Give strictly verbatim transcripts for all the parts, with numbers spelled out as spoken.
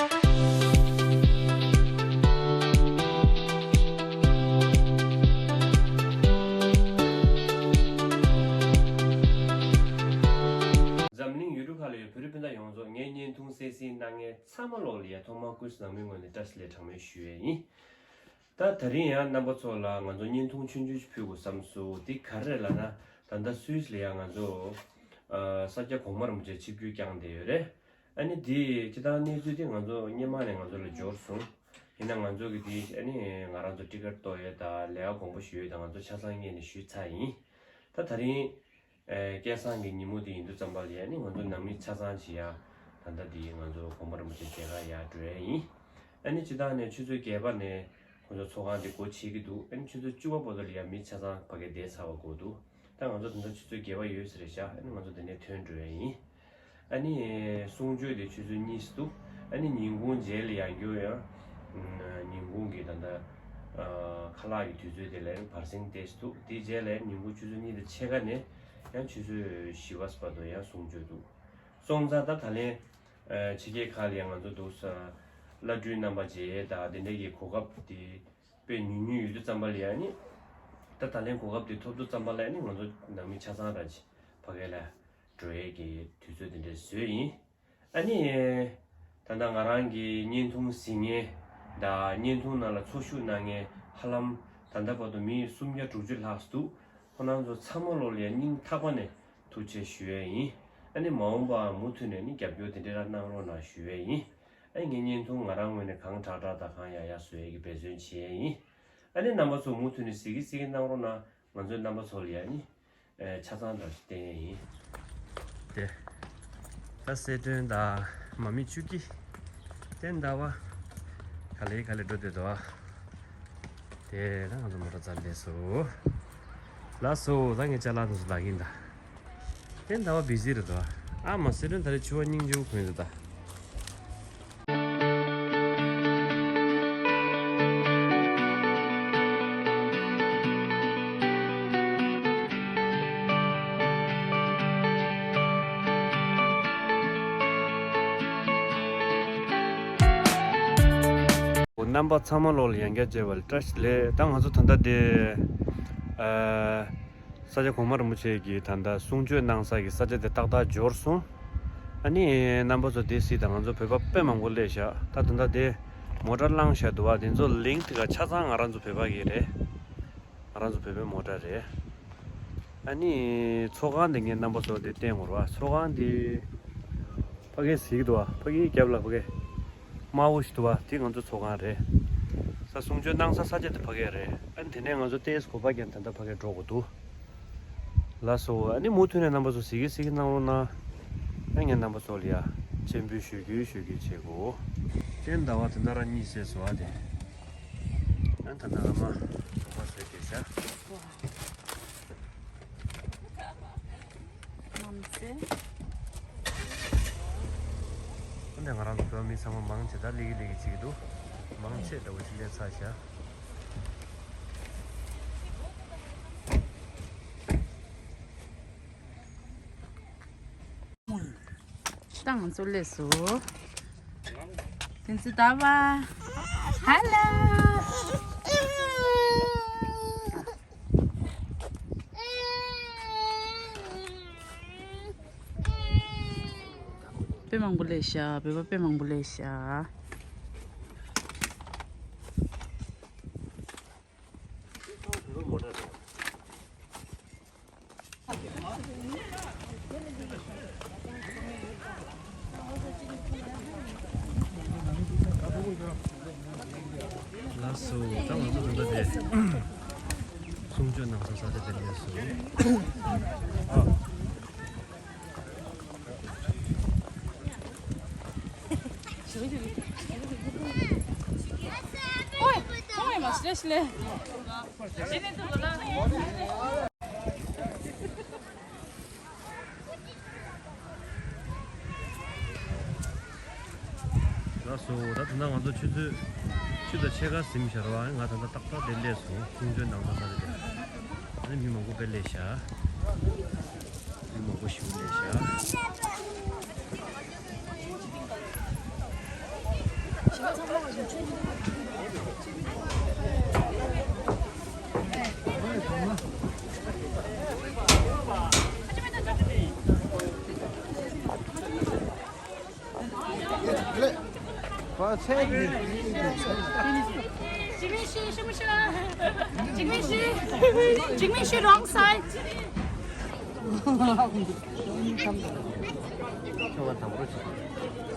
འཛམ་གླིང་ཡུལ་གྲུ་ཁག་ལ་ཡོད་བོད་རིགས་སྤུན་ཟླ་ཡོངས་རྫོགས་ངའི་བརྙན་ཐུང་གསན་གཟིགས་གནང་མཁན་ཚང་མ་ལོག་ལ་ཡ་ཐོག་མར་སྐུ་གཟུགས་བཟང་པོའི་ངོས་ནས་བཀྲ་ཤིས་བདེ་ལེགས་གྲངས་མེད་ཞུ་ཡས་ཡིན། ད་ད་རིང་ཡང་རྣམ་པ་ཚོ་ལ་ང་ཚོ་བརྙན་ཐུང་ཆུང་ཆུང་ཞིག་ཕུལ་དགོས་བསམ་སོང་། འདི་ག་རེ་རེད་ལབ་ན། ད་ལྟ་སུད་སི་ལ་ཡང་ང་ཚོ་ཨ་ས་སྐྱ་གོང་མ་རིན་པོ་ཆེ་ཆིབས་བསྒྱུར་བསྐྱངས་བསྡད་ཡོད་རེད། ཨ་ནི་འདི་སྤྱིར་བཏང་གནས་ཚུལ་འདི་ང་ཚོ་སྔོན་མ་ནས་ང་ཚོ་ལ་འབྱོར་སོང་། ཡིན་ན་ང་ཚོ་གི་འདི་ཨ་ནི་ང་རང་ཚོ་ཊི་ཀེ་ཊི་གཏོང་ཡས་དང་ལས་ཀ་དགོངས་པ་ཞུ་ཡས་དང་ང་ཚོ་ཆ་ཚང་སྔོན་ནས་ཞུས་ཚར་ཡིན། ད་ད་རིང་ཨེ་སྐལ་བཟང་གི་ཉིན་མོ་དེ་ཡིན་དུས་ཙམ་པ་ལ་ཡ་ནི་ང་ཚོ་ནང་མི་ཆ་ཚང་ཞིག་ཡ་ད་ལྟ་འདི་ང་ཚོ་གོང་མ་རིན་པོ་ཆེ་མཇལ་ཁ་ཡ་འགྲོ་ཡ་ཡིན། ཨ་ནི་སྤྱིར་བཏང་ནས་ཆུ་ཚོད་བརྒྱད་པ་ནས་ཁོང་ཚོ་ཚོགས་ཁང་དེ་སྒོ་ཕྱེ་གི་འདུག་ཨ་ནི་ཆུ་ཚོད་བཅུ་པ་བར་དུ་ལ་ཡ་མི་ཆ་ཚང་ཕ་གིར་བསྡད་ཚར་བ་དགོས་འདུག་ད་ང་ཚོ་ད་ལྟ་ཆུ་ཚོད་བརྒྱད་པ་ཡོལ་ས་རེད་ཤག་ཨ་ནི་ང་ཚོ་དེ་ནས་ཐོན་འགྲོ་ཡ་ཡིན། ཨ་ནི་གསུང་ཆོས་དེ་ཆུ་ཚོད་གཉིས་སུ་འདུག་ཨ་ནི་ཉིན་གུང་རྗེས་ལ་ཡང་རྒྱུ་ཡང་ཉིན་གུང་གི་ད་ལྟ་ཁ་ལག་གི་དུས་ཚོད་དེ་ལ་ཡང་བར་གསེང་ཏོག་ཙམ་འདུག་དེའི་རྗེས་ལ་ཡང་ཉིན་གུང་ཆུ་ཚོད་གཉིས་དང་ཕྱེད་ཀ་ནས་ཡང་ཆུ་ཚོད་བཞི་པ་བར་དུ་ཡང་གསུང་ཆོས་འདུག་སོང་ཙང་ད་ད་ལན་ཕྱི་རྒྱལ་ཁག་ལ་ཡང་ང་ཚོ་འདུག་ས་བླ་སྤྲུལ་རྣམ་པ་མཇལ་ཡས་དང་དེ་འདྲ་གི་གོ་སྐབས་དེ་དཔེ་ཉུང་ཉུང་ཡོད་དུས་ཙམ་པ་ལ་ཡང་ནི་ད་ད་ལན་གོ་སྐབས་དེ་ཐོབ་དུས་ཙམ་པ་ལ་ཡང་ནི་ང་ཚོ་ནང་མི་ཆ་ཚང་ར་ཕ་གི་ལ་འགྲོ་ཡས་ཀྱི་དུས་ཚོད་དེ་འདྲ་བཟོས་ཡིན། ཨ་ནི། ད་ལྟ་ང་རང་གི་བརྙན་ཐུང་གཟིགས་མཁན་དང་བརྙན་ཐུང་ནང་ལ་འཚོ་བཞུགས་གནང་མཁན་ཧ་ལམ་ད་ལྟ་བར་དུ་མི་སུམ་བརྒྱ་དྲུག་ཅུ་ལྷག་འདུག་ཁོ་རང་ཚོ་ཚང་མ་ལོག་ལ་ཡ་སྙིང་ཐག་པ་ནས་ཐུགས་རྗེ་ཆེ་ཞུ་ཡས་ཡིན། ཨ་ནི་མ་འོངས་པའང་མུ་མཐུད་ནས་ནི་རྒྱབ་སྐྱོར་དེ་འདྲ་ར་གནང་རོགས་གནང་ཞུ་ཡས་ཡིན། ཨ་ནི་ངའི་བརྙན་ཐུང་ང་རང་ངོས་ནས་གང་དྲག་དྲག་དང་གང་ཡག་ཡག་བཟོ་ཡས་ཀྱི་འབད་བརྩོན་བྱེད་ཡས་ཡིན། ཨ་ནི་རྣམ་པ་ཚོ་མུ་མཐུད་ནས་གཟིགས་ཀྱི་གཟིགས་ཀྱི་གནང་རོགས་གནང་། ང་ཚོའི་རྣམ་པ་ཚོ་ལ་ཡ་ནི། ཨེ་ཆ་ཚང་འདྲ་ཞིག་བསྟན་ཡས་ཡིན། དེ། ད་གསལ་སྒྲོན་དང་མ་མི་བཅུ་གཅིག་དེ་ཟླ་བ། ག་ལེ་ག་ལེ་འགྲོ་བསྡད་འདུག་ཨ། དེ་ད་ང་ཚོ་མོ་ཊ་བཙལ་བསྡད་སོང་། ལགས་སོ་ད་ངས་ཅ་ལག་དེ་ཚོ་ལག་གིན་ད། དེ་ཟླ་བ་བི་ཟི་རེད་འདུག་ཨ། ཨ་མ་གསལ་སྒྲོན་ད་རེས་ཕྱུ་པ་སྙིང་རྗེ་པོ་གོན་འདུག་ད། རྣམ་པ་ཚང་མ་ལོག་ལ་ཡང་བསྐྱར་མཇལ་བ་ལ་བཀྲ་ཤིས་བདེ་ལེགས། ད་ང་ཚོ་ད་ལྟ་དེ་ཨ། ས་སྐྱ་གོང་མ་རིན་པོ་ཆེ་གིས་ད་ལྟ་གསུང་ཆོས་གནང་ས་གི་ས་ཆ་དེ་ཏག་ཏག་འབྱོར་སོང་། ཨ་ནི་རྣམ་པ་ཚོ་དེ་གཟིགས་དང་། ང་ཚོ་བོད་པ་དཔེ་མང་པོ་སླེབས་ཤག་ད་ད་ལྟ་དེ་མོ་ཊ་བླངས་བཞག་འདུག་བ། དེ་ཚོ་ལིང་དེ་ག་ཆ་ཚང་ང་རང་ཚོ་བོད་པ་གི་རེད། ང་རང་ཚོ་བོད་པའི་མོ་ཊ་རེད། ཨ་ནི་ཚོགས་ཁང་དེ་ངས་རྣམ་པ་ཚོ་དེ་བསྟན་དགོས་རེད་བ། ཚོགས་ཁང་དེ་ཕ་གི་གཟིགས་འདུག་བ། ཕ་གི་རྒྱབ་ལ་ཕ་གི་དམར་པོ་ཞིག་འདུག་བ། དེ་ང་ཚོ་ཚོགས་ཁང་རེད། ས་གསུང་ཆོས་གནང་ས་ས་ཆ་དེ་ཕ་གི་རེད། ཨ་ནི་དེ་ནས་ང་ཚོ་ཏེས་གོ་པ་རྒྱབ་ད་ལྟ་ཕ་གི་འགྲོ་དགོས་འདུག་ལགས་སོ། ཨ་ནི་མུ་མཐུད་ནས་རྣམ་པ་ཚོ་གཟིགས་ཀྱི་གཟིགས་ཀྱི་གནང་རོགས་གནང་། ཨ་ངས་རྣམ་པ་ཚོ་ལ་ཡ་སྤྱན་འབུལ་ཞུ་རྒྱུ་ཞུ་རྒྱུ་བྱེད་དགོས། ཅན་ཟླ་བ་དེ་འདྲ་ར་གཉིད་སད་སོང་ཨ་དེ། ཨ་ད་ལྟ་ཨ་མ་གྲོགས་པོ་བཟོས་བསྡད་ཤག་མམ་སེ། ཨ་འདི་ང་རང་ཚོ་བོད་མི་ཚང་མ་མང་ཆེ་ད་ལི་གི་ལི་གི་བྱེད་ཀྱི་འདུག་མང་ཆེ་འདྲ་བོ་ཅིག་སླེབས་ཚར་ཤག་ཏང་ཚོ་ལས་སོ། དེ་ཚོ་ད་བ། ཧ་ལ། དཔེ་མང་པོ་ལས་ཤག་བོད་པ་དཔེ་མང་པོ་ལས་ཤག་ལགས་སོ། ད་ང་ཚོ་ད་ལྟ་དེ་གསུང་ཆོས་གནང་ས་ས་ཆ་དེར་སླེབས་སོང་། ཨོའི། ཨོའི་མ་སྲེ་སྲེ། ལགས་སོ། ད་ད་ལྟ་ང་ཚོ་ཆུ་ཚོད་བཅུ་དང་ཕྱེད་ཀ་ཟིན་བཞག་རེད་བ། ང་ད་ལྟ་ཏག་ཏག་དེ་སླེབས་སོང་། གསུང་ཆོས་གནང་ས་ས་རེད་དེ། ཨ་ནི་མི་མང་པོ་དཔེ་སླེབས་ཤག་མི་མང་པོ་ཞེ་པོ་སླེབས་ཤག What's happening? Jigmeshi, shumsha. Jigmeshi, Jigmeshi, wrong side.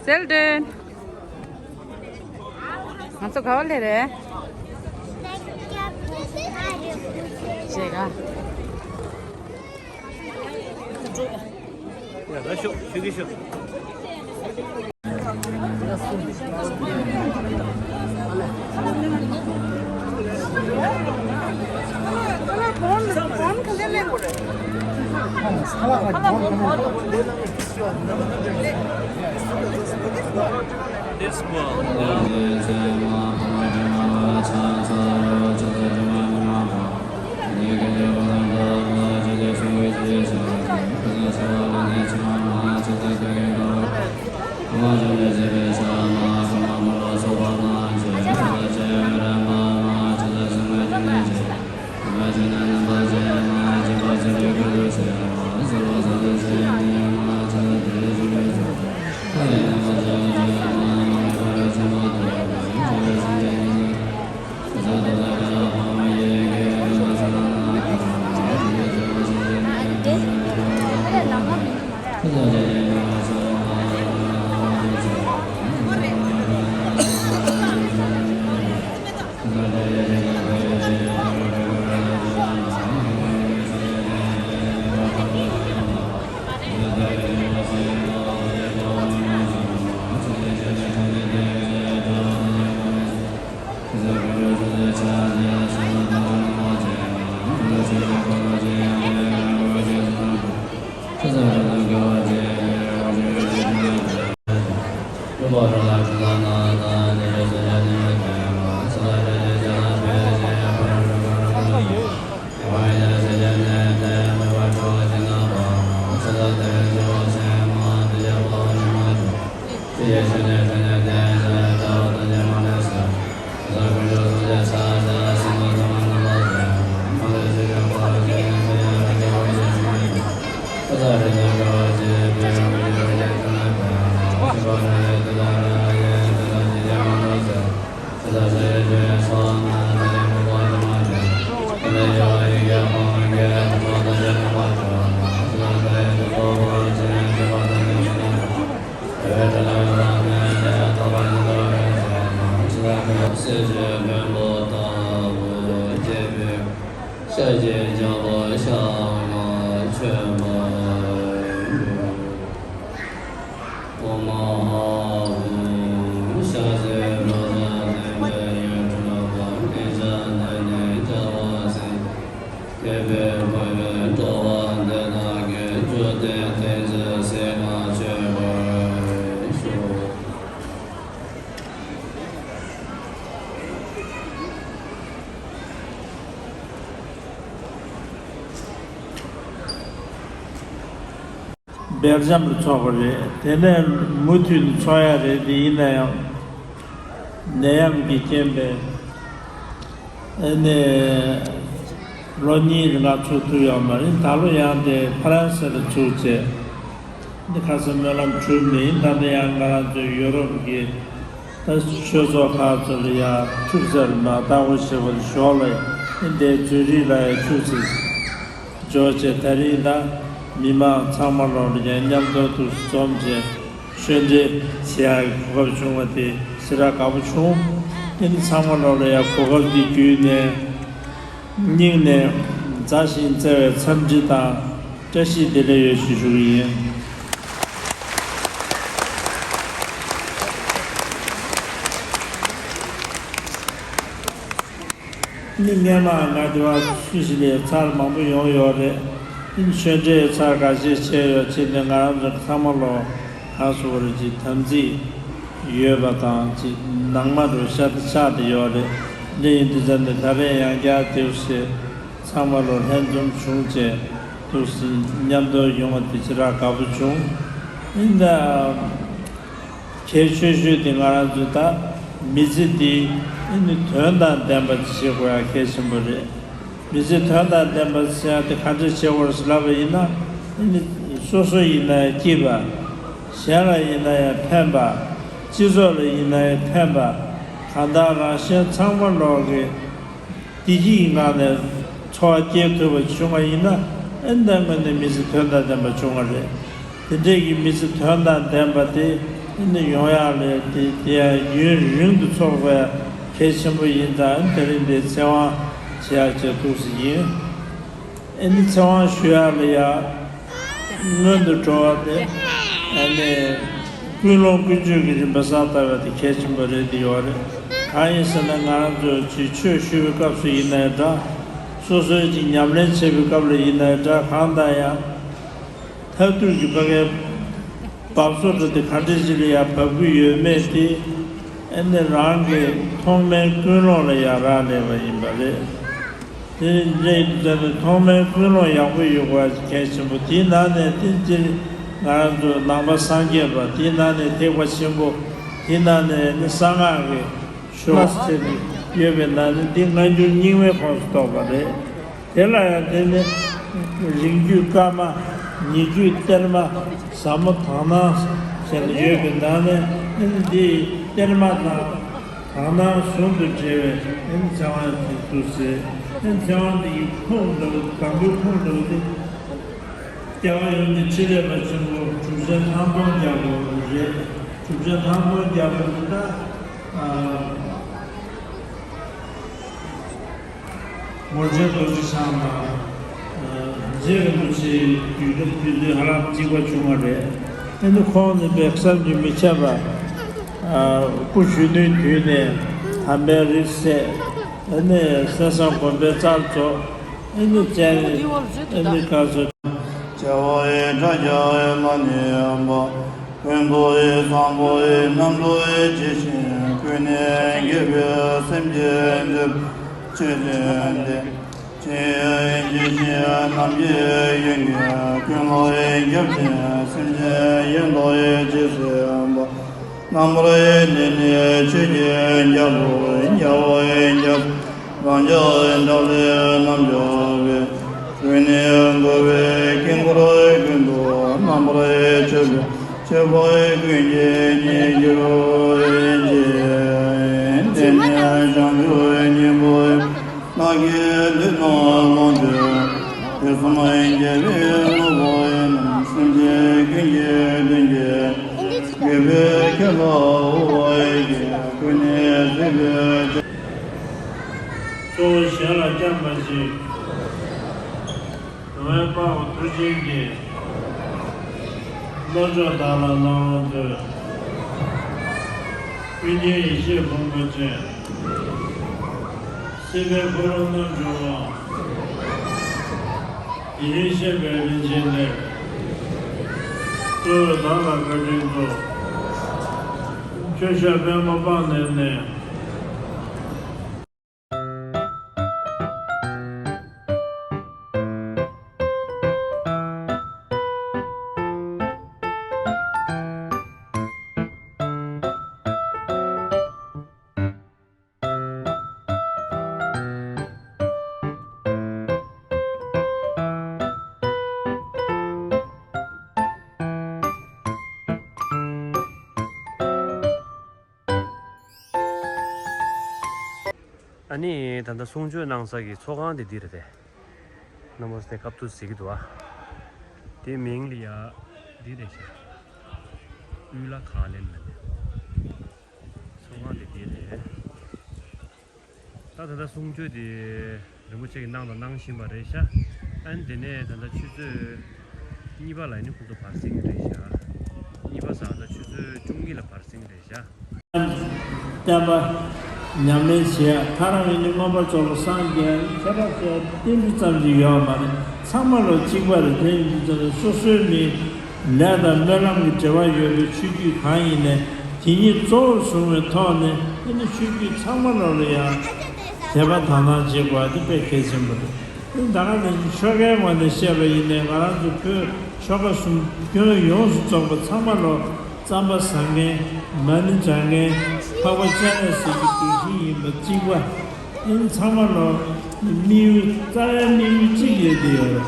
Seldon. ང་ཚོ་ག་བ་ལས་རེད། ཞེས་ག This world. སྦེལ་ཇམ་ལ་འཚོགས་པ་རེད། དེ་ནས་མུ་མཐུད་ནས་འཚོགས་ཡ་རེད། དེ་ཡིན་ན་ཡང་ནད་ཡམས་ཀྱི་རྐྱེན་པས་ཨ་ནི་ལོ་གཉིས་རིང་ལ་འཚོགས་ཐུབ་ཡོད་མ་རེད། ད་ལོ་ཡང་དེ་ཧྥ་རན་སི་ལ་འཚོགས་བྱས་འདི་ཁ་སང་སྨོན་ལམ་གྲུབ་ནས་ད་ལྟ་ཡང་ང་རང་ཚོའི་ཡོ་རོབ་ཀྱི་ད་ཆོས་ཚོགས་ཁག་ཚོ་ལ་ཡང་ཁྱུག་ཙམ་མ་བཏང་བ་ཞེས་པ་ཞོགས་ལ་ཨ་ནི་དེ་ཛུ་རིག་ལ་ཡང་ཁྱུག་ཙམ། འབྱོར་བྱས་ད་རིང་ད་མི་མང་ཚང་མ་ལོག་ལ་ཡང་མཉམ་དུ་འདུ་འཛོམས་བྱས་ཆོས་འབྲེལ་བྱེད་ཡག་གི་གོ་སྐབས་བྱུང་བ་དེ་ཞེ་དྲག་དགའ་པོ་བྱུང་། དེ་ནི་ཚང་མ་ལོག་ལ་ཡང་གོ་སྐབས་འདི་བརྒྱུད་ནས་སྙིང་ནས་མཛའ་ཞིང་བརྩེ་བའི་འཚམས་འདྲི་དང་བཀྲ་ཤིས་བདེ་ལེགས་ཡོད་ཞུ་ཞུ་གི་ཡིན། ནི་སྔན་མ་ང་དེ་བ་སུ་ཞིག་ལས་ཚར་མང་པོ་ཡོང་ཡོད་རེད། ཨིན་ཆོས་འབྲེལ་ཚར་ཁ་ཤས་བྱས་ཡོད་ཕྱིན་ནས་ང་རང་ཚོ་ཚང་མ་ལོ་ག་སོ་བར་གྱི་དམ་ཚིག་ཡོད་པ་དང་ཅིག་ནང་མ་རུ་ཤ་ཏི་ཆགས་ཏེ་ཡོད་རེད། འདི་ཡིན་དུས་ཙམ་ནས་ད་རེས་ཡང་བསྐྱར་དེ་བཞིན་ཚང་མ་ལོ་ལྷན་འཛོམས་བྱུང་བྱས་དུས་སུ་མཉམ་དུ་ཡོང་བ་དེ་ཅི་རག་དགའ་པོ་བྱུང་། ཨིན་ད། གལ་ཆེ་ཤོས་དེ་ང་རང་ཚོ་ད་ མི་ཚེ་འདི་ཨ་ནི་དོན་དང་ལྡན་པ་བྱེད་དགོས་ཡ་གལ་ཆེན་པོ་རེད། མི་ཚེ་དོན་དང་ལྡན་པ་ཟེར་ཡ་དེ་ག་འདྲ་བྱེད་དགོས་ཟེར་ལབ་པ་ཡིན་ན། ཨ་ནི་སོ་སོ་ཡིན་ན་ཡང་སྐྱིད་པ། གཞན་ལ་ཡིན་ན་ཡང་ཕན་པ། སྤྱི་ཚོགས་ལ་ཡིན་ན་ཡང་ཕན་པ། གང་ལྟར་རང་གཞན་ཚང་མ་ལོག་གི་བདེ་སྐྱིད་ངང་ནས་འཚོ་བ་སྐྱེལ་ཐུབ་པ་བྱུང་བ་ཡིན་ན། ཨེ་འདི་ངོས་ནས་མི་ཚེ་དོན་དང་ལྡན་པ་བྱུང་བ་རེད། དེ་འདྲས་ཀྱི་མི་ཚེ་དོན་དང་ལྡན་པ་དེ་ཨེ་འདི་ཡོང་ཡག་ལས་དེ་དེ་ཡང་ཡུན་རིང་དུ་འཚོ་དགོས་ཡ་གལ་ཆེན་པོ་ཡིན་ཙང་། ཨེ་དེ་རིང་འདིར་ཚེ་དབང་བྱེད་ཡག་བྱས་འདུག་ཟེར་གྱི་ཡིན། ཨེ་ནི་ཚེ་དབང་ཞུ་ཡག་ལ་ཡ་སྔོན་དུ་འགྲོ་བ་དེ་ཨེ་ནི་ཀུན་སློང་ཀུན་སྤྱོད་ཀྱི་རིམ་པ་གསལ་བཏབ་པ་དེ་གལ་ཆེན་པོ་རེད་དེ་ཡོད་རེད། གང་ཡིན་ཟེར་ན། ང་རང་ཚོ་ཅིག་ཆོས་ཞུ་བའི་སྐབས་སུ་ཡིན་ནའི་འདྲ། སོ་སོའི་ཅིག་ཉམས་ལེན་བྱེད་པའི་སྐབས་ལ་ཡིན་ནའི་འདྲ། གང་ལྟར་ཡང་མཐར་ཐུག་གི་ཕ་གའི་འབབ་བཟོ་འདྲ་དེ་ག་འདྲ་ཞིག་ལ་ཡང་བབས་ཀྱི་ཡོད་མེད་དེ་ཨེ་ནི་རང་གི་ཐོག་མའི་ཀུན་སློང་ལ་ཡང་རག་ལས་པ་ཡིན་པ་རེད། དེ་འདྲའི་ཚེ་ནི་ཐོག་མའི་ཀུན་སློང་ཡག་པོ་ཡོད་དགོས་གལ་ཆེན་པོ། དེའི་ནང་ནས་དེ་སྤྱིར་ང་རང་ཚོ་ནང་པ་སངས་རྒྱས་པ། དེའི་ནང་ནས་ཐེག་པ་ཆེན་པོ། དེའི་ནང་ནས་ནི་གསང་སྔགས་ཀྱི་ཆོས་ལ་བྱས་ནས་ཡོད་པའི་ནང་ནས་འདི་སྔ་འགྱུར་རྙིང་མའི་ཁོངས་སུ་གཏོགས་པ་རེད། དེ་ལ་ཡང་དེ་ནི་རིང་བརྒྱུད་བཀའ་མ། ཉེ་བརྒྱུད་གཏེར་མ། ཟབ་མོ་དག་སྣང་ཟེར་ནས་ཡོད་པའི་ནང་ནས་ནི་འདི་གཏེར་མ་དང་། དག་སྣང་ཟུང་དུ་འབྲེལ་བའི་ཨེ་ནི་ཚེ་དབང་དེ་འདུག་ཟེར། ཨེ་ནི་ཚེ་དབང་དེ་ཡི་ཁུངས་འདྲ་བོ། སྒང་པོའི་ཁུངས་འདྲ་བོ་དེ་རྒྱལ་བ་ཡུམ་གྱི་ཕྲིན་ལས་པ་ཆེན་པོ་གྲུབ་ཆེན་ཐང་སྟོང་རྒྱལ་པོ་རེད། གྲུབ་ཆེན་ཐང་སྟོང་རྒྱལ་པོ་དེ་ད་ཨ་ངོར་ཆེན་རྡོ་རྗེ་འཆང་དང་། རྗེ་རིན་པོ་ཆེའི་དུས་སྐབས་དུས་ཚོད་ཧ་ལམ་གཅིག་པ་བྱུང་བ་རེད། ཨེ་ནི་ཁོང་ནི་དཔེ་བསམ་གྱིས་མི་ཁྱབ་པ། སྐུ་གཞོན་ནུའི་དུས་ནས་དམ་པའི་རིགས་སད། ཨེ་ནི་གསན་བསམ་སྒོམ་པའི་རྩལ་རྫོགས། ཨེ་ནི་སྤྱན་རས་ཨེ་ནི་སྐལ་བཟང་། བྱ་བ་ཡི་དགྲ་བཅོམ་ལ་ནུས་པ། ཀུན་ཏུ་ཡི་བཟང་པོ་ཡི་རྣམ་གྲོལ་ཇི་བཞིན་ཀུན་ནས་རྒྱལ་བའི་སེམས་ཀྱི་འདུན་ཆོས་ཅན་ཏེ། ཆོས་ཡི་ཇི་བཞིན་ནམ་མཁའི་དབྱིངས་ཀྱི་ཀུན་ལ་ཡི་ཁྱབ་ཅིང་སེམས་ཅན་ཡོངས་དག་ཡི་རྗེས་སུ་ཡི་རྣམ་པར་ཡེ་ནས་ནི་ཆོས་ཀྱི་རྒྱལ་པོ་རྒྱལ་བ་ཡི་རྒྱལ་པོ་རང་ཅག་འདྲ་བའི་རྣམ་འཇོག་པའི། ཀུན་ནས་བསྐོར་བའི་དཀྱིལ་འཁོར་ཀུན་ཏུ་རྣམ་པར་མཆོད་པའི་མཆོད་པ་ཀུན་གྱི་ཉེར་འགྱུར་བའི་རྗེ། དེ་ནས་བྱང་ཆུབ་སྙིང་པོ་ནགས་ཀྱི་ལུས་རྣམས་ཀློང་དུ་དུས་གསུམ་རྒྱལ་བའི་ནོར་བུ་ཡིན། སེམས་ཅན་ཀུན་གྱི་དོན་གྱི་དགེ་བའི་ཁྱད་ལ་དབུལ་བ་ཡི། ཀུན་ནས་བཟོད་པའི་གཙོ་བོ་གཞན་ལ་སྐྱབས་མ་མཆི། གདུང་བས་སྤངས་པ་མཐུ་ཆེན་གྱིས། བློ་མཆོག་བདག་ལ་གནང་བར་མཛོད། ཀུན་མཁྱེན་ཡེ་ཤེས་ཕུང་པོ་ཅན། སྲིད་པའི་འཁོར་ལོ་རྣམ་འཇོམས་པ། དེ་བཞིན་གཤེགས་པའི་རིན་ཆེན་གཏེར། གཙོ་བོས་བདག་ལ་བཀའ་དྲིན་སྩོལ། ཁྱོད་ཞབས་པད་མ་སྤངས་ནས་ནས། ཨ་ནི་ད་ལྟ་གསུང་ཆོས་གནང་ས་གི་ཚོགས་ཁང་དེ་འདི་རེད་དེ། རྣམ་པ་ཚོས་ཀྱིས་ཐུབ་ཐུབ་གཟིགས་ཀྱི་འདུག་ཨ། དེའི་མིང་ལ་ཡ་འདི་རེད་ཤག་དབུས་ལ་ཁང་ལེན་ལ་ནས། ཚོགས་ཁང་དེ་འདི་རེད། ད་ད་ལྟ་གསུང་ཆོས་དེ་རིན་པོ་ཆེ་གིས་གནང་དང་གནང་བཞིན་པ་རེད་ཤག་ཨ་ནི་དེ་ནས་ད་ལྟ་ཆུ་ཚོད་གཉིས་པ་ལ་ནི་ཁོང་ཚོ་བར་གསེང་རེད་ཤག་གཉིས་པ་ཟེར་ན་ཆུ་ཚོད་བཅུ་གཉིས་ལ་བར་གསེང་རེད་ཤག་བསྟན་པ་ཉམས་ལེན་བྱེད་ཡ། ཐག་རིང་ཡིན་ནི་མངོན་པར་རྫོགས་པར་སངས་རྒྱས། ཁྱད་པར་ཅན་རྟེན་འབྲེལ་ཙམ་ཞིག་ཡོད་མ་རེད། ཚང་མ་ལོ་གཅིག་པ་རེད། དེ་ཡིན་དུས་ཙམ་ནས་སོ་སོའི་མི་ལས་དང་སྨོན་ལམ་གྱི་འབྲེལ་བ་ཡོད་པའི་ཆོས་བརྒྱུད་གང་ཡིན་ནའི་དེ་ཉིད་གཙོ་བོར་བཟུང་བའི་ཐོག་ནས་ཨ་ནི་ཆོས་བརྒྱུད་ཚང་མ་ལོ་ལ་ཡང་དད་པ་དག་སྣང་བྱེད་དགོས་པ་དེ་དཔེ་གལ་ཆེན་པོ་རེད། ད་ག་ནང་བཞིན་ཆོ་གའི་ངོས་ནས་བཤད་པ་ཡིན་ནའི་ང་རང་ཚོ་བོད་ཆོལ་ཁ་གསུམ་སྐྱོན་ཡོངས་སུ་རྫོགས་པ་ཚང་མ་ལོ་རྩམ་པ་ཟ་མཁན། མ་ཎི་བགྲང་མཁན། འཕགས་པ་སྤྱན་རས་གཟིགས་ཀྱི་གདུལ་ཞིང་ཡིན་པ་གཅིག་པ། ཨེ་ཚང་མ་ལོ་དམིགས་ཡུལ་རྩ་བའི་དམིགས་ཡུལ་གཅིག་ཡོད་དེ་ཡོད།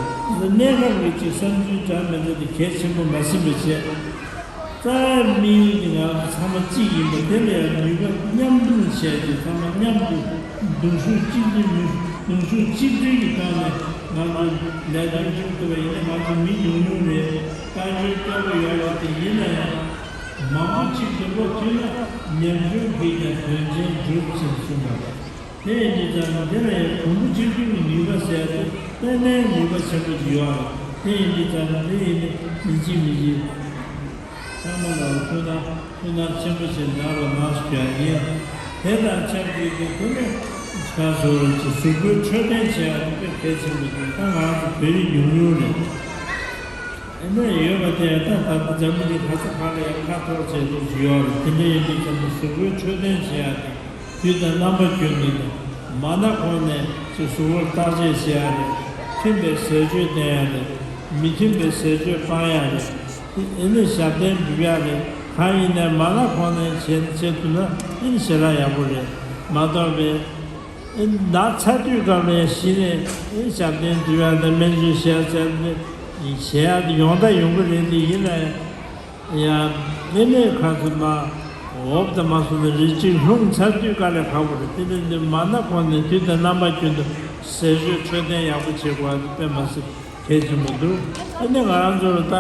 གནས་སྐབས་ཀྱི་གཅིག་བསམ་ཚུལ་འདྲ་མི་འདྲ་དེ་གལ་ཆེན་པོ་མ་ཟིན་པ་བྱས། རྩ་བའི་དམིགས་ཡུལ་དེ་ང་ཚོ་ཚང་མ་གཅིག་ཡིན་པ་དེ་ལ་ཡང་ནུས་པ་མཉམ་སྤུངས་བྱས་ཏེ་ཚང་མ་མཉམ་དུ་གདུང་ཤུགས་གཅིག་སྒྲིལ་མི་གདུང་ཤུགས་གཅིག་སྒྲིལ་གྱི་ཐོག་ནས་ང་ཚོ་ལས་དོན་བསྒྲུབ་ཐུབ་པ་ཡིན་ན། ང་ཚོ་མི་ཉུང་ཉུང་རེད། དཔལ་འབྱོར་སྐྱོ་པོ་ཡོད་རེད། དེ་ཡིན་ན་ཡང་མང་པོ་གཅིག་ཏུ་འགྲོ་ཐུབ་ན་ཉམ་ཆུང་གིས་ཀྱང་དོན་ཆེན་འགྲུབ་ཅེས་གསུངས་པ་རེད། དེ་ཡིན་དུས་ཙང་འདི་ལ་ཡང་གོང་བུ་གཅིག་གྱུར་གྱི་ནུས་པ་ཟེར་ཏེ་དཔེ་མེད་ནུས་པ་ཆེན་པོ་ཞིག་ཡོད་རེད། དེ་ཡིན་དུས་ཙང་འདི་ཡིན་ནི་ཡིན་གཅིག་མིན་གཅིག་ཚང་མ་ལ་ཐུགས་སྣང་ཐུགས་སྣང་ཆེན་པོ་ཞིག་གནང་རོགས་གནང་ཞུ་ཡ་ཡིན། དེ་དང་ཆབས་ཅིག་ཏུ་དེ་ནས་ཁ་སོ་ཅིག་གཟུགས་པོའི་འཕྲོད་བསྟེན་བྱེད་ཡ་དེ་དཔེ་གལ་ཆེན་པོ་འདུག་ད་ང་ཚོ་བོད་རིགས་ཉུང་ཉུང་རེད། ཨ་ནི་ཡོད་པ་དེ་ད་ད་ལྟ་འཛམ་བུ་གླིང་ག་ས་ག་ལ་ཡང་ཁ་འཐོར་བྱས་འདུག་ཞུ་ཡོད་རེད། དེ་འདྲ་ཡིན་དུས་ཙམ་པ་གཟུགས་པོའི་འཕྲོད་བསྟེན་བྱེད་ཡ་དེ་དུས་དང་རྣམ་པ་ཀུན་ཏུ་ནས་མ་ན་གོང་ནས་ཅིག་གཟུགས་པོར་བརྟག་དཔྱད་བྱེད་ཡ་རེད། མཐུན་པའི་ཟས་སྤྱོད་བསྟེན་ཡ་རེད། མི་མཐུན་པའི་ཟས་སྤྱོད་སྤང་ཡ་རེད། དེ་ཨེ་ནི་ཞབས་བརྟན་སྒྲུབ་ཡ་རེད། གང་ཡིན་ནའི་མ་ན་གོང་ནས་བྱེད་བྱེད་ཐུབ་ན་ཨེ་ནི་ཞེ་དྲག་ཡག་པོ་རེད། མ་གཏོགས་པའི་ན་ཚ་དུས་སྐབས་ལ་གཞི་ནས་ཞབས་བརྟན་སྒྲུབ་ཡ་དང་སྨན་བཅོས་བྱས་ཚར་ནས་བྱེད་ཡ་དེ་ཡོང་ད་ཡོང་གི་རེད། དེ་ཡིན་ན་ཡང་དངོས་གནས་ཁ་ཚུར་མ་འོབ་དང་མ་སོང་ན་རིགས་གཅིག་ལྷུང་ཚར་དུས་དཀའ་ལས་ཁག་པོ་རེད། དེ་འདྲ་འདི་མ་ན་གོང་ནས་དུས་དང་རྣམ་པ་ཀུན་ཏུ་ཟས་སྤྱོད་འཕྲོད་བསྟེན་ཡག་པོ་བྱེད་དགོས་པ་དེ་དཔེ་མ་སྲིད་གལ་ཆེན་པོ་འདུག་ཨ་ནི་ང་རང་ཚོ་ལ་ད་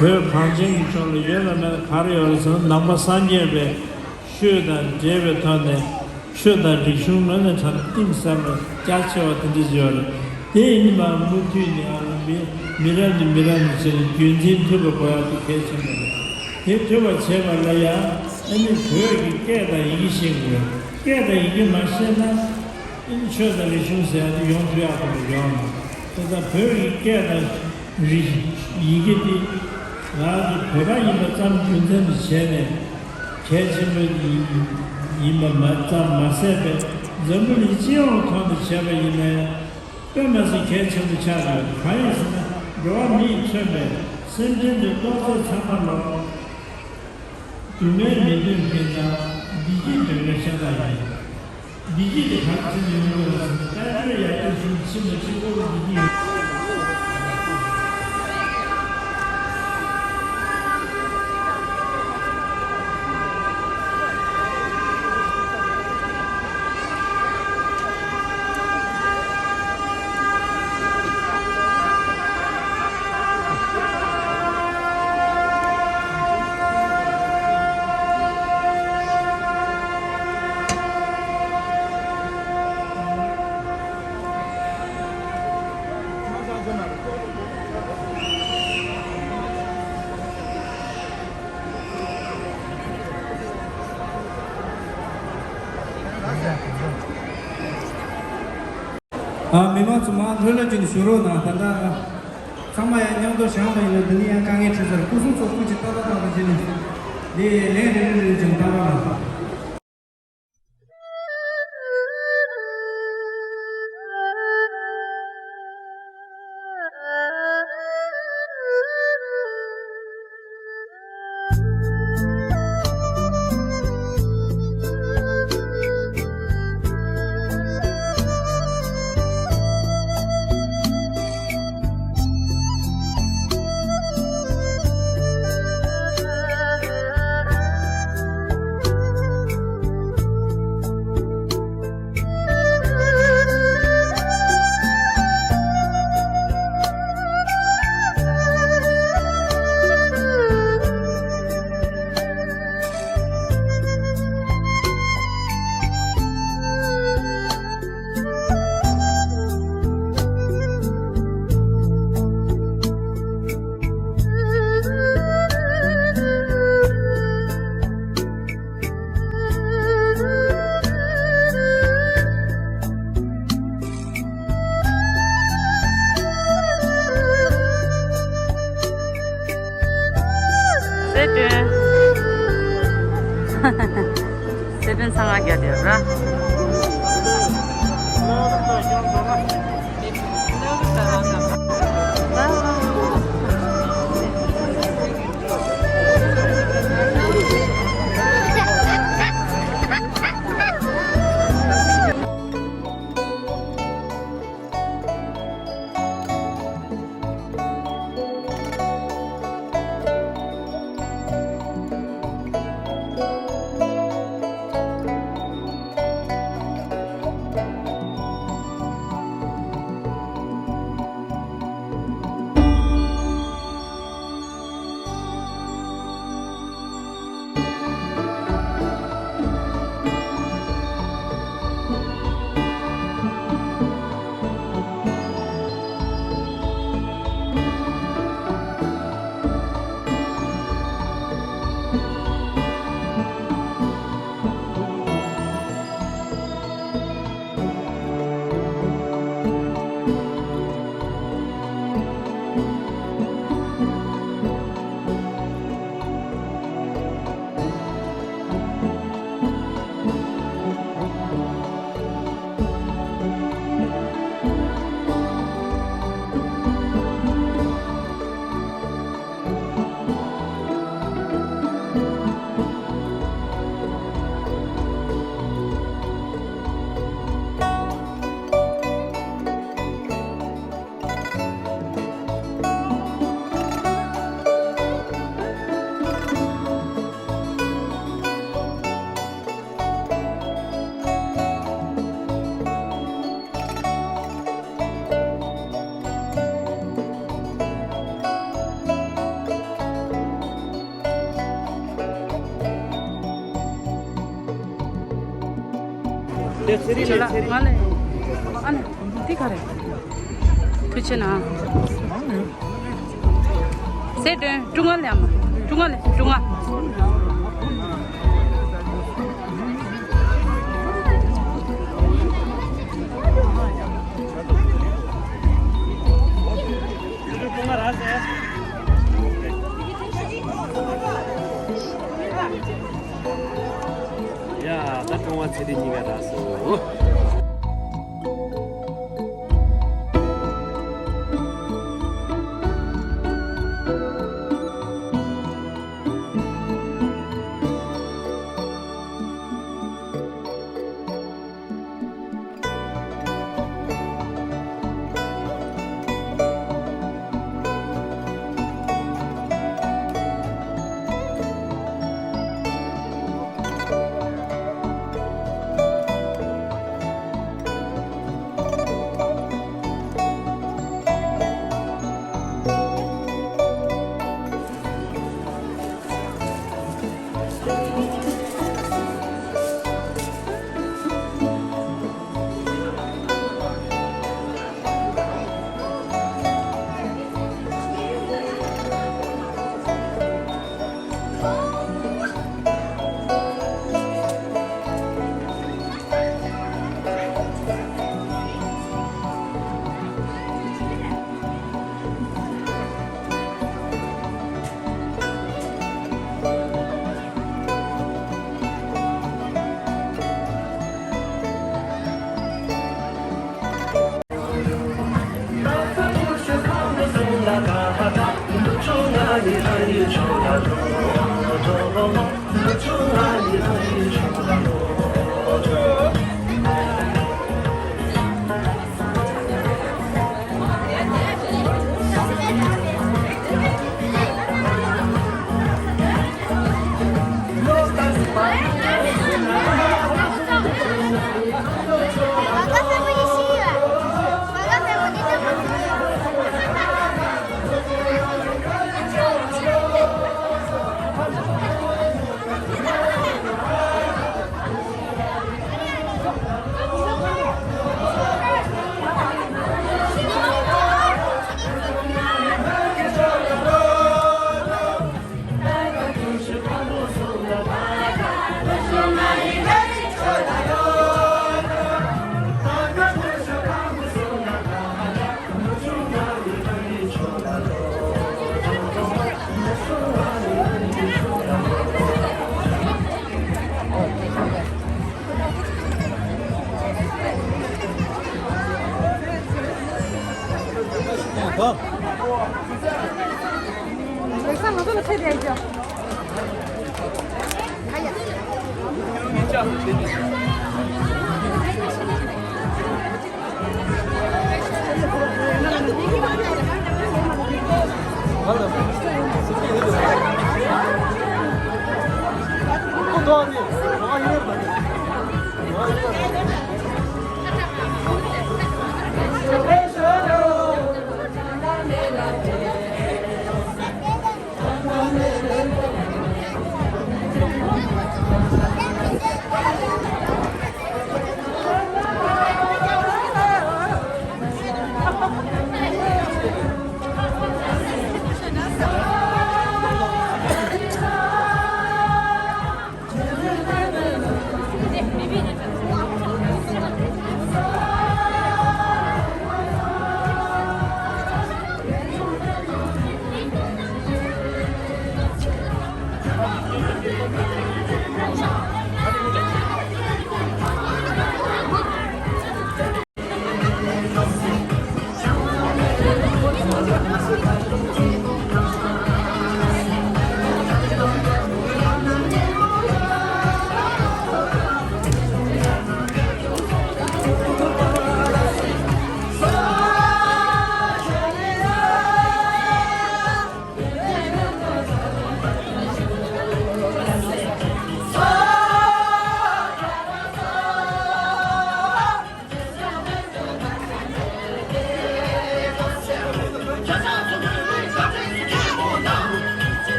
བོད་གངས་ཅན་གྱི་ལྗོངས་ལ་ཡོད་ལ་མེད་ལ་ག་རེ་ཡོད་རེད་ཟེར་ན་ནང་པ་སངས་རྒྱས་པའི་ཆོས་དང་འབྲེལ་བའི་ཐོག་ནས་ཆོས་དང་རིག་གཞུང་ངོས་ནས་ཐོག་ནས་གཏིང་ཟབ་ནས་རྒྱ་ཆེ་བ་དེ་འདྲ་ཡོད་རེད། དེ་ཡིན་པ་མུ་མཐུད་ནས་ཨ་ནི་མི་མི་རབས་ནས་མི་རབས་ནས་བྱས་ནས་རྒྱུན་འཛིན་ཐུབ་པ་དགོས་ཡག་དེ་གལ་ཆེན་པོ་རེད། དེ་ཐུབ་པ་བྱེད་པ་ལ་ཡང་ཨ་ནི་བོད་ཀྱི་སྐད་དང་ཡི་གེ་ཤེས་དགོས། སྐད་དང་ཡི་གེ་མ་ཤེས་ན་ཨ་ནི་ཆོས་དང་རིག་གཞུང་ཟེར་ཡག་དེ་ཡོང་ཐུབ་ཡག་དེ་ཡོང་མ་རེད། དེ་ལྟར་བོད་ཀྱི་སྐད་དང་རིག་ཡི་གེ་དེ་ང་ཚོ་བོད་པ་ཡིན་པ་ཙམ་རྒྱུ་མཚན་དུ་བྱས་ནས་གལ་ཆེན་པོ་ཡིན་ཡིན་པ་མ་ཙམ་མ་ཟད་པའི་འཛམ་བུ་གླིང་སྤྱི་ཡོངས་ཐོག་ནས་བྱས་པ་ཡིན་ནའི་དཔེ་མ་སྲིད་གལ་ཆེན་པོ་ཆགས་ཡོད། གང་ཡིན་ཟེར་ན་འགྲོ་བ་མིས་མཚོན་པའི་སེམས་ཅན་དེ་ཏོག་ཙམ་ཚང་མ་ལོ། སྡུག་བསྔལ་མི་འདོད་མཁན་དང་བདེ་སྐྱིད་འདོད་མཁན་ཤ་སྟག་ཡིན། བདེ་སྐྱིད་དེ་ག་རེ་བྱས་ནས་ཡོང་དགོས་ལ་ཟེར་ན། དཔལ་འབྱོར་ཡར་རྒྱས་ཕྱིན་ཕྱིན་ན་གཅིག་པོ་བདེ་སྐྱིད་ཡོང་། ཨ། མི་མང་ཚོ་མར་ལྷོད་ལྷོད་བྱས་ནས་བཞུགས་རོགས་གནང་། ད་ལྟ་ཚང་མ་ཡང་མཉམ་དུ་བཞེངས་པ་ཡིན་ན་འདི་ནས་ཡང་དཀའ་ངལ་འཕྲད་ས་རེད། སྐུ་སྲུང་ཚོ་སྐུ་མཁྱེན་ཏག་ཏག་ཏག་ཏག་བྱས་ནས་འདི་ལན་རེ་རེ་རེ་བྱས་ནས་བཏང་རོགས་གནང་། སེ་བདུན། སེ་བདུན་ཚང་མ་རྒྱབ་ཡོད་ར། ལགས། ང་ལས། ཨ་ནི། འདི་ག་རེ། ཐུགས་ཆེ་ན། ཟས་སྒྲོན་དྲུག་ལྔ་ལས་ཨ་མ། དྲུག་ལྔ་ལས་དྲུག་ལྔ། ཡ། ད་ཀྲུང་ཧྭ་ཚེ་རིང་གཉིས་ཀ་རག་སོང་།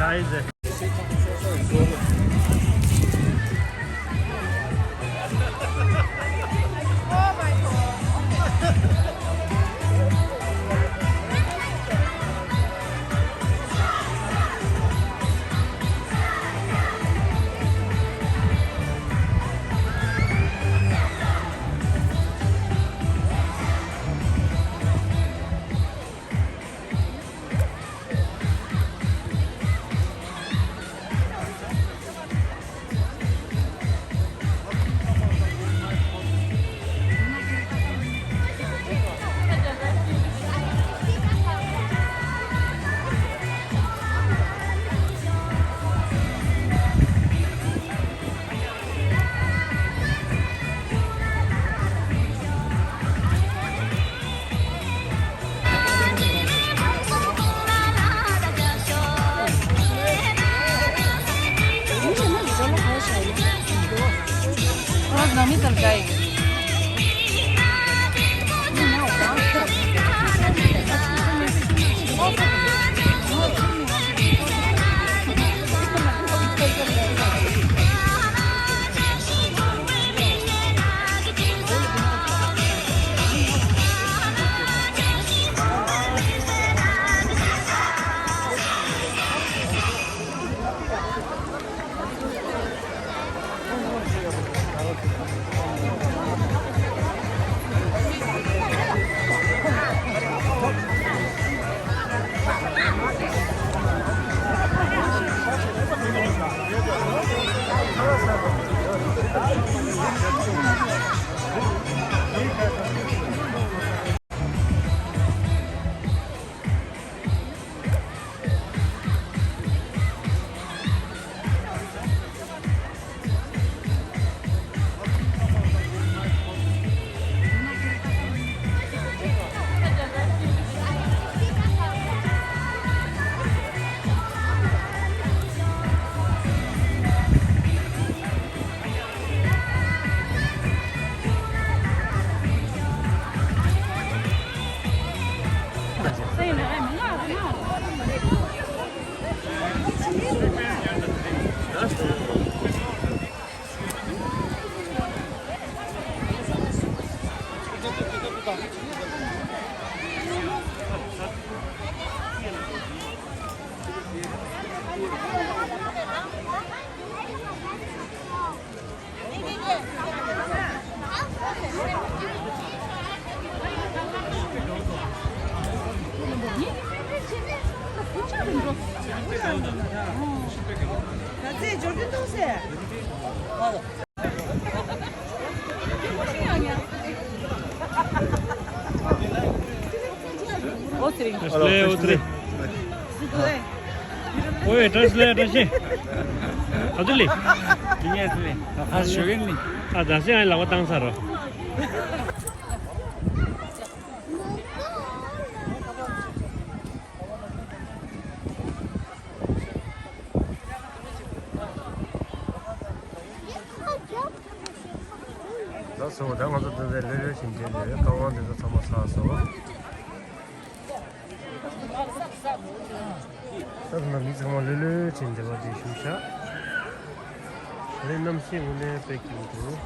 Hi there. ཨོ་ཚེ་རིང་། བཀྲ་ཤིས་བདེ་ལེགས། ཨོ་ཚེ་རིང་། ཨོ་ཡེ། བཀྲ་ཤིས་བདེ་ལེགས། བཀྲ་ཤིས། ཨ་ཙི་ལི། ཡིན་ངེས་ཚེ་རིང་། ཨ་ཞོ་གིན་ལི། ཨ་ད་སེ་ཨ་ལག་པ་བཏང་ཚར་རོ། ད་སོ་ད་ང་ཚོ་འདི་ནས་ལྷོད་ལྷོད་བྱེད་མཁན་དེ་ཀ་ཝང་འདི་ཚོ་ཚང་མ་ཚར་སོང་། ད་ནང་མི་ཚང་མ་ལྷོད་ལྷོད་བྱེད་འདི་བ་དེ་ཞུ་ཤག་ད་རེས་གནམ་གཤིས་དངོས་གནས་དཔེ་སྐྱིད་པོ་འདུག་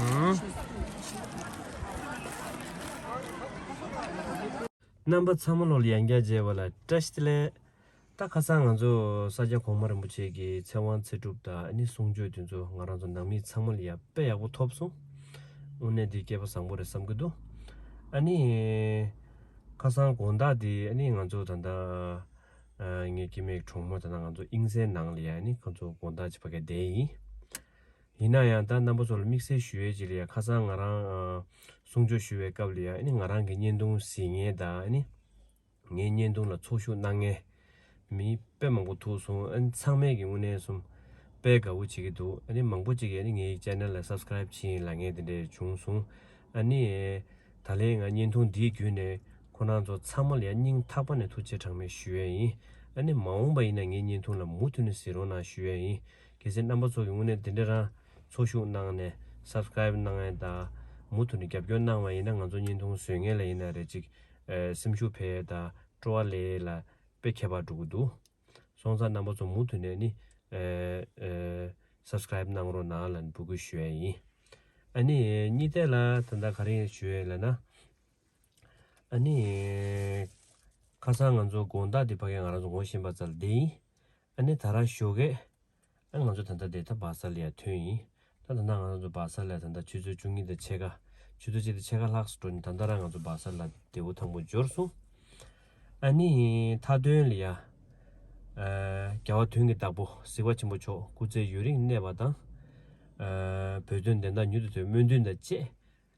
ཨང་། རྣམ་པ་ཚང་མ་ལོ་ལ་ཡང་བསྐྱར་མཇལ་བ་ལ་བཀྲ་ཤིས་བདེ་ལེགས། ད་ཁ་སང་ང་ཚོ་ས་སྐྱ་གོང་མ་རིན་པོ་ཆེ་གི་ཚེ་དབང་ཚེ་སྒྲུབ་དང་ཨ་ནི་གསུང་ཆོས་དེ་ཚོ་ང་རང་ཚོ་ནང་མི་ཚང་མ་ལ་ཡ་དཔེ་ཡག་པོ་ཐོབ་སོང་། དངོས་གནས་འདི་སྐལ་པ་བཟང་པོ་རེད་བསམ་གྱི་འདུག་ཨ་ནི་ཁ་སང་དགོང་དག་དེ་ཨ་ནི་ང་ཚོ་ད་ལྟ་ངའི་སྐྱེ་དམན་གྲོགས་མོ་དང་ང་ཚོ་དབྱིངས་གསལ་ནང་ལ་ཡ་ཨ་ནི་ཁོང་ཚོ་དགོང་དག་ཅིག་ཕ་གིར་བསྡད་ཡིན། ཡིན་ན་ཡང་ད་རྣམ་པ་ཚོ་ལ་དམིགས་བསལ་ཞུ་ཡས་ཅིག་ལ་ཡ་ཁ་སང་ང་རང་གསུང་ཆོས་ཞུ་བའི་སྐབས་ལ་ཡ་ཨ་ནི་ང་རང་གི་བརྙན་ཐུང་གཟིགས་མཁན་དང་ཨ་ནི་ངའི་བརྙན་ཐུང་ལ་ཚོགས་ཞུགས་གནང་མཁན་མི་དཔེ་མང་པོ་ཐུག་སོང་། ཨ་ནི་ཚང་མས་ཀྱི་དངོས་གནས་སོང་དཔེ་དགའ་བོ་བྱེད་ཀྱི་འདུག་ཨ་ནི་མང་པོ་ཅིག་གིས་ཨ་ནི་ངའི་ཅེ་ནལ་ལ་སབ་སི་ཀ་རའིབ་བྱེད་ཡིན་ལབ་མཁན་དེ་འདྲས་བྱུང་སོང་། ཨ་ནི་ད་ལན་ང་བརྙན་ཐུང་འདིའི་བརྒྱུད་ནས་ཁོ་རང་ཚོ་ཚང་མ་ལ་ཡ་སྙིང་ཐག་པ་ནས་ཐུགས་རྗེ་གྲངས་མེད་ཞུ་ཡས་ཡིན། ཨ་ནི་མ་འོངས་པ་ཡིན་ན་ངའི་བརྙན་ཐུང་ལ་མུ་མཐུད་ནས་གཟིགས་རོགས་གནང་ཞུ་ཡས་ཡིན། གལ་སྲིད་རྣམ་པ་ཚོ་གི་དངོས་གནས་དེ་འདྲ་རང་ཚོགས་ཞུགས་གནང་ནས་སབ་སི་ཀ་རའིབ་གནང་ཡས་དང་ མུ་མཐུད་ནས་རྒྱབ་སྐྱོར་གནང་བ་ཡིན་ན་ང་ཚོ་བརྙན་ཐུང་བཟོ་མཁན་ལ་ཡིན་ན་རེད་ཅིག་ཨེ་སེམས་ཤུགས་འཕེལ་དང་སྤྲོ་བ་ལེན་ལ་དཔེ་ཁྱད་པར་འགྲོ་གི་འདུག་སོང་ཙང་རྣམ་པ་ཚོ་མུ་མཐུད་ནས་ནི་ཨེ་ཨེ་སབ་སི་ཀ་རའིབ་གནང་རོགས་གནང་ལབ་འབོད་སྐུལ་ཞུ་ཡ་ཡིན། ཨ་ནི་གཉིས་ཐད་ལ་ད་ལྟ་ག་རེ་ཞུ་ཡ་ལབ་ན། ཨ་ནི། ཁ་སང་ང་ཚོ་དགོང་དག་འདི་ཕ་གི་ང་རང་ཚོ་ངོ་ཤེས་པ་ཙལ་བསྡད་ཡིན། ཨ་ནི་ད་རང་ཞོགས་ཀས། ཨ་ང་ཚོ་ད་ལྟ་འདི་ད་སྦག་ས་ལ་ཡ་ཐོན་ཡིན། ད་ད་ལྟ་ང་རང་ཚོ་སྦག་ས་ལ་ད་ལྟ་ཆུ་ཚོད་བཅུ་གཉིས་དང་ཕྱེད་ཀ་ཆུ་ཚོད་གཅིག་དང་ཕྱེད་ཀ་ལྷག་ཙམ་འགྲོ་ནས་ད་ལྟ་རང་ང་ཚོ་སྦག་ས་ལ་བདེ་པོ་ཐང་པོ་འབྱོར་སོང་། ཨ་ནི་མཐའ་དོན་ལ་ཡ། ཨ་རྒྱལ་བ་དོན་གྱི་བདག་པོ་གཟིགས་པ་ཆེན་པོ་མཆོག་སྐུ་ཚེ་ཡུན་རིང་གནས་པ་དང་། ཨ་བོད་དོན་བདེན་མཐའ་མྱུར་དུ་ཐོན་སྨོན་འདུན་དང་བཅས།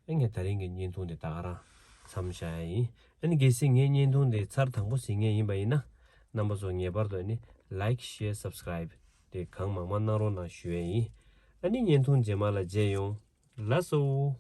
ཨ་ངས་ད་རིང་གི་བརྙན་ཐུང་འདི་ད་ག་རང་མཚམས་བཞག་ཡ་ཡིན། ཨ་ནི་གལ་སྲིད་ངའི་བརྙན་ཐུང་འདི་ཚར་དང་པོ་གཟིགས་མཁན་ཡིན་པ་ཡིན་ན། རྣམ་པ་ཚོ་ངེས་པར་དུ་ཨ་ནི་ལའིཀ་ཤེར་སབ་སི་ཀ་རའིབ་དེ་གང་མང་མང་གནང་རོགས་གནང་ཞུ་ཡ་ཡིན། ཨ་ནི་བརྙན་ཐུང་རྗེས་མ་ལ་མཇལ་ཡོང་། ལགས་སོ།